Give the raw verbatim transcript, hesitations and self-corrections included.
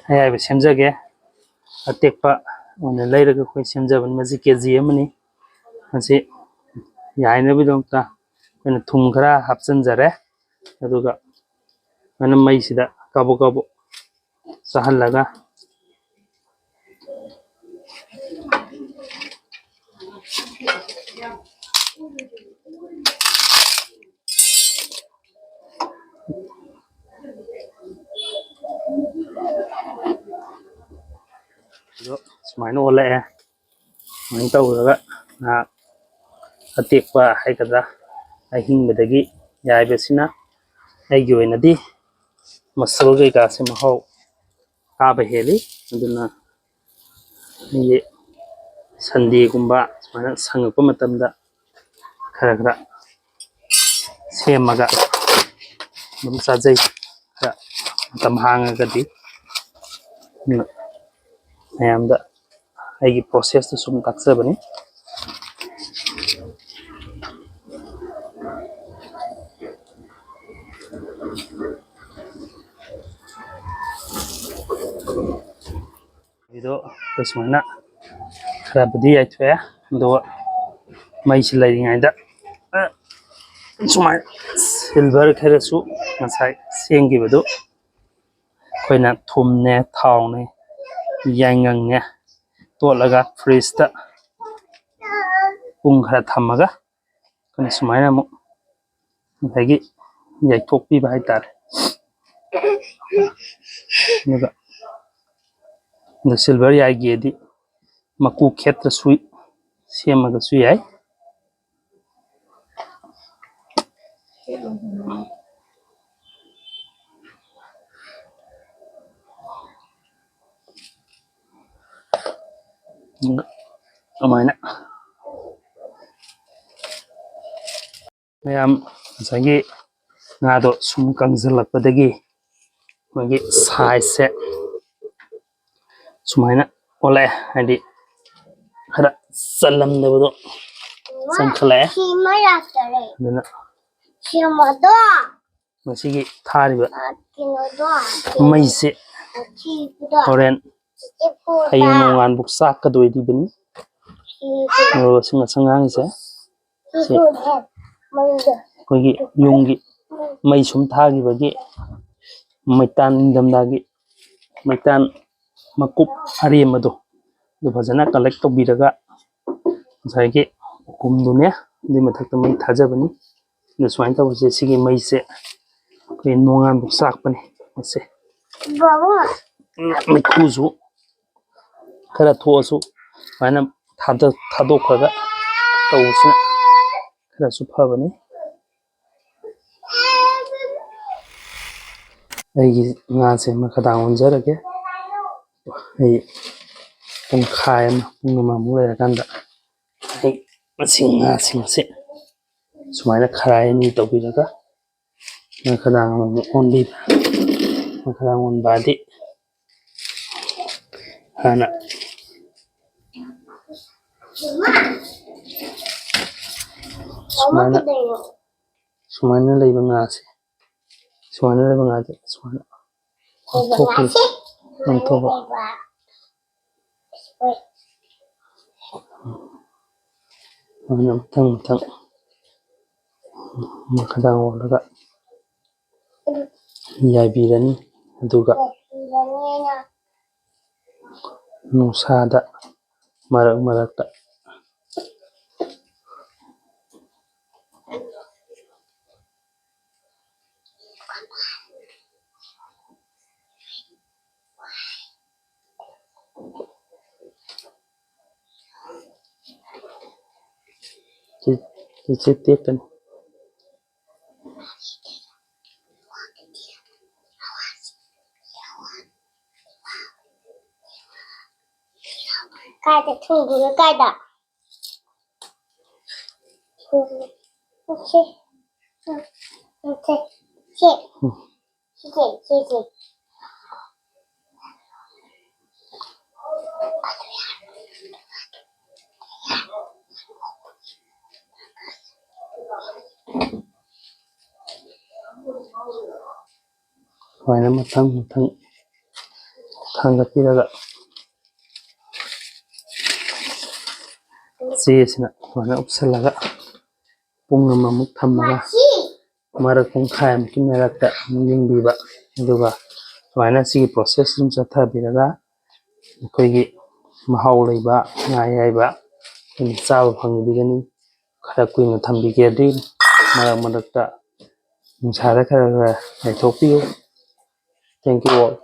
ꯑꯌꯥꯏꯕ ꯁꯦꯝꯖꯒꯦ꯫ ꯑꯇꯦꯛꯄ ꯑꯣꯏꯅ ꯂꯩꯔꯒ ꯑꯩꯈꯣꯏ ꯁꯦꯝꯖꯕꯅꯤ꯫ ꯃꯁꯤ ꯀꯦ ꯖꯤ ꯑꯃꯅꯤ꯫ ꯃꯁꯤ ꯌꯥꯏꯅꯕꯒꯤꯗꯃꯛꯇ ꯑꯩꯈꯣꯏꯅ ꯊꯨꯝ ꯈꯔ ꯍꯥꯞꯆꯤꯟꯖꯔꯦ꯫ ꯑꯗꯨꯒ ꯐꯖꯅ ꯃꯩꯁꯤꯗ ꯀꯥꯕꯨꯛ ꯀꯥꯕꯨꯛ ꯆꯥꯍꯜꯂꯒ ꯑꯗꯣ ꯁꯨꯃꯥꯏꯅ ꯑꯣꯜꯂꯛꯑꯦ꯫ ꯁꯨꯃꯥꯏꯅ ꯇꯧꯔꯒ ꯉꯥ ꯑꯇꯦꯛꯄ ꯍꯥꯏꯒꯗ꯭ꯔꯥ, ꯑꯍꯤꯡꯕꯗꯒꯤ ꯌꯥꯏꯕꯁꯤꯅ ꯑꯩꯒꯤ ꯑꯣꯏꯅꯗꯤ ꯃꯁꯜ ꯀꯩꯀꯥꯁꯦ ꯃꯍꯥꯎ ꯀꯥꯕ ꯍꯦꯜꯂꯤ꯫ ꯑꯗꯨꯅ ꯑꯩꯒꯤ ꯁꯟꯗꯦꯒꯨꯝꯕ ꯁꯨꯃꯥꯏꯅ ꯁꯪꯉꯛꯄ ꯃꯇꯝꯗ ꯈꯔ ꯈꯔ ꯁꯦꯝꯃꯒ ꯑꯗꯨꯝ ꯆꯥꯖꯩ, ꯈꯔ ꯃꯇꯝ ꯍꯥꯡꯉꯒꯗꯤ꯫ ꯑꯗꯨꯅ ꯃꯌꯥꯝꯗ ꯑꯩꯒꯤ ꯄ꯭ꯔꯣꯁꯦꯁꯇꯨ ꯁꯨꯝ ꯇꯥꯛꯆꯕꯅꯤ꯫ ꯑꯗꯨꯗꯣ ꯑꯩꯈꯣꯏ ꯁꯨꯃꯥꯏꯅ ꯈꯔꯕꯨꯗꯤ ꯌꯥꯏꯊꯣꯛꯑꯦ, ꯑꯗꯨꯒ ꯃꯩꯁꯤ ꯂꯩꯔꯤꯉꯩꯗ, ꯑ, ꯁꯨꯃꯥꯏꯅ ꯁꯤꯜꯚꯔ ꯈꯔꯁꯨ ꯉꯁꯥꯏ ꯁꯦꯝꯈꯤꯕꯗꯨ ꯑꯩꯈꯣꯏꯅ ꯊꯨꯝꯅꯦ, ꯊꯥꯎꯅꯦ, ꯌꯥꯏꯉꯪꯅꯦ ꯇꯣꯠꯂꯒ ꯐ꯭ꯔꯤꯖꯇ ꯄꯨꯡ ꯈꯔ ꯊꯝꯃꯒ ꯑꯩꯈꯣꯏꯅ ꯁꯨꯃꯥꯏꯅ ꯑꯃꯨꯛ ꯉꯁꯥꯏꯒꯤ ꯌꯥꯏꯊꯣꯛꯄꯤꯕ ꯍꯥꯏꯇꯥꯔꯦ꯫ ꯑꯗꯨꯒ ꯑꯗ ꯁꯤꯜꯚꯔ ꯌꯥꯏꯒꯦꯗꯤ ꯃꯀꯨ ꯈꯦꯠꯇ꯭ꯔꯁꯨ ꯁꯦꯝꯃꯒꯁꯨ ꯌꯥꯏ꯫ ꯑꯗꯨꯃꯥꯏꯅ ꯃꯌꯥꯝ ꯉꯁꯥꯏꯒꯤ ꯉꯥꯗꯣ ꯁꯨꯝ ꯀꯪꯁꯤꯜꯂꯛꯄꯗꯒꯤ ꯃꯣꯏꯒꯤ ꯁꯥꯏꯖꯁꯦ ꯁꯨꯃꯥꯏꯅ ꯑꯣꯜꯂꯛꯑꯦ, ꯍꯥꯏꯗꯤ ꯈꯔ ꯆꯜꯂꯝꯗꯕꯗꯣ ꯆꯪꯈꯠꯂꯛꯑꯦ꯫ ꯑꯗꯨꯅ ꯉꯁꯤꯒꯤ ꯊꯥꯔꯤꯕ ꯃꯩꯁꯦ ꯍꯣꯔꯦꯟ ꯍꯌꯦꯡ ꯅꯣꯡꯉꯥꯟꯕꯨꯛ ꯆꯥꯛꯀꯗꯣꯏꯔꯤꯕꯅꯤ꯫ ꯑꯗꯨꯒ ꯁꯤ ꯉꯁꯪ ꯉꯥꯡꯉꯤꯁꯦ ꯁꯤ ꯑꯩꯈꯣꯏꯒꯤ ꯌꯨꯝꯒꯤ ꯃꯩ ꯁꯨꯝ ꯊꯥꯈꯤꯕꯒꯤ ꯃꯩꯇꯥꯟ, ꯅꯤꯡꯊꯝꯊꯥꯒꯤ ꯃꯩꯇꯥꯟ ꯃꯀꯨꯞ ꯑꯔꯦꯝꯕꯗꯣ ꯑꯗꯨ ꯐꯖꯅ ꯀꯂꯦꯛ ꯇꯧꯕꯤꯔꯒ ꯉꯁꯥꯏꯒꯤ ꯎꯈꯨꯝꯗꯨꯅꯦ, ꯑꯗꯨꯏ ꯃꯊꯛꯇ ꯃꯩ ꯊꯥꯖꯕꯅꯤ꯫ ꯑꯗꯨ ꯁꯨꯃꯥꯏꯅ ꯇꯧꯕꯁꯦ, ꯁꯤꯒꯤ ꯃꯩꯁꯦ ꯑꯩꯈꯣꯏ ꯅꯣꯡꯉꯥꯟꯕꯨꯛ ꯆꯥꯛꯄꯅꯦ꯫ ꯃꯁꯦ ꯃꯩꯈꯨꯁꯨ ꯈꯔ ꯊꯣꯛꯑꯁꯨ ꯁꯨꯃꯥꯏꯅ ꯊꯥꯗ-, ꯊꯥꯗꯣꯛꯈ꯭ꯔꯒ ꯇꯧꯕꯁꯤꯅ ꯈꯔꯁꯨ ꯐꯕꯅꯤ꯫ ꯑꯩꯒꯤ ꯉꯥꯁꯦ ꯃꯈꯥꯗꯥꯡ ꯑꯣꯟꯖꯔꯒꯦ꯫ ꯑꯩ ꯄꯨꯡꯈꯥꯏ ꯑꯃ, ꯄꯨꯡ ꯑꯃꯃꯨꯛ ꯂꯩꯔꯀꯥꯟꯗ ꯑꯩ ꯃꯁꯤ ꯉꯥꯁꯤꯡ ꯑꯁꯤ ꯁꯨꯃꯥꯏꯅ ꯈꯔꯥꯏ ꯑꯅꯤ ꯇꯧꯕꯤꯔꯒ ꯃꯈꯥꯗꯥꯡ ꯑꯃꯃꯨꯛ ꯑꯣꯟꯕꯤꯕ꯫ ꯃꯈꯥꯗꯥꯡ ꯑꯣꯟꯕ ꯑꯗꯤ ꯍꯥꯟꯅ ꯁꯨꯃꯥꯏꯅ, ꯁꯨꯃꯥꯏꯅ ꯂꯩꯕ ꯉꯥꯁꯦ, ꯁꯨꯃꯥꯏꯅ ꯂꯩꯕ ꯉꯥꯁꯦ ꯁꯨꯃꯥꯏꯅ ꯂꯧꯊꯣꯛꯄꯤ-, ꯂꯧꯊꯣꯛꯄ꯫ ꯑꯗꯨꯅ ꯃꯊꯪ ꯃꯊꯪ ꯃꯈꯥꯗꯥꯡ ꯑꯣꯜꯂꯒ ꯌꯥꯏꯕꯤꯔꯅꯤ꯫ ꯑꯗꯨꯒ ꯅꯨꯡꯁꯥꯗ ꯃꯔꯛ ꯃꯔꯛꯇ ꯁꯤ, ꯁꯤ ꯇꯦꯛꯀꯅꯤ꯫ ꯀꯥꯏꯗ ꯊꯨꯡꯗꯣꯏꯅꯣ? ꯀꯥꯏꯗ? ꯁꯤ, ꯁꯤ, ꯁꯤ, ꯁꯤ, ꯁꯤ, ꯁꯤ, ꯁꯤ꯫ ꯁꯨꯃꯥꯏꯅ ꯃꯊꯪ ꯃꯊꯪ ꯊꯥꯡꯒꯠꯄꯤꯔꯒ ꯆꯦꯁꯤꯅ ꯁꯨꯃꯥꯏꯅ ꯎꯞꯁꯜꯂꯒ ꯄꯨꯡ ꯑꯃꯃꯨꯛ ꯊꯝꯃꯒ ꯃꯔꯛ ꯄꯨꯡꯈꯥꯏꯃꯨꯛꯀꯤ ꯃꯔꯛꯇ ꯑꯃꯨꯛ ꯌꯦꯡꯕꯤꯕ꯫ ꯑꯗꯨꯒ ꯁꯨꯃꯥꯏꯅ ꯁꯤꯒꯤ ꯄ꯭ꯔꯣꯁꯦꯁ ꯑꯗꯨꯝ ꯆꯠꯊꯕꯤꯔꯒ ꯑꯩꯈꯣꯏꯒꯤ ꯃꯍꯥꯎ ꯂꯩꯕ ꯉꯥ ꯑꯌꯥꯏꯕ ꯑꯩꯈꯣꯏꯅ ꯆꯥꯕ ꯐꯪꯕꯤꯒꯅꯤ꯫ ꯈꯔ ꯀꯨꯏꯅ ꯊꯝꯕꯤꯒꯦꯗꯤ ꯃꯔꯛ ꯃꯔꯛꯇ ꯅꯨꯡꯁꯥꯗ ꯈꯔ ꯈꯔ ꯌꯥꯏꯊꯣꯛꯄꯤꯌꯨ꯫ Thank you all.